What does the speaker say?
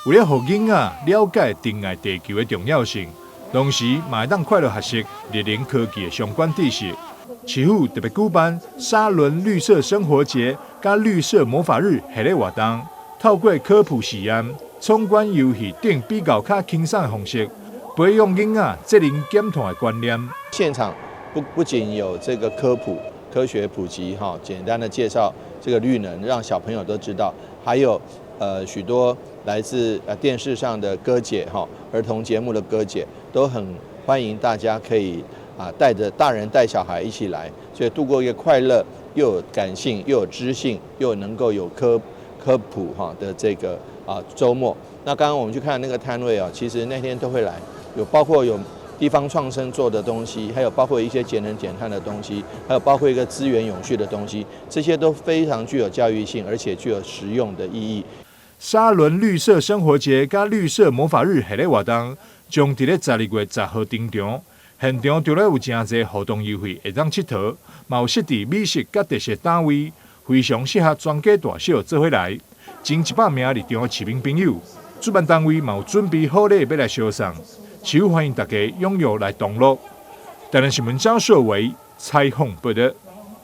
為了予囡仔了解珍愛地球的重要性，同時嘛會當快樂學習綠能科技的相關知識。市府特別舉辦沙崙綠色生活節佮綠色魔法日系列活動，透過科普實驗、闖關遊戲等比較較輕鬆的方式，培養囡仔節能減碳的觀念。現場不僅有這個科普、科學普及哈，簡單的介紹這個綠能，讓小朋友都知道，還有許多來自電視上的哥姐哈，兒童節目的哥姐都很歡迎大家可以帶着大人帶小孩一起來，所以度過一個快樂又有感性又有知性又能夠有科普哈的這個週末。那剛剛我們去看那個攤位啊，其實那天都會來，有包括有地方創生做的東西，還有包括一些節能減碳的東西，還有包括一個資源永續的東西，這些都非常具有教育性，而且具有實用的意義。沙崙綠色生活節佮綠色魔法日系列活動，將佇咧12月10號登場。現場除了有誠濟互動遊戲會當𨑨迌，嘛有設置美食佮特色攤位，非常適合全家大小做伙來。近100名入場的市民朋友，主辦單位嘛有準備好禮欲來相送，市府歡迎大家踴躍來同樂。台南新聞張碩維採訪報道。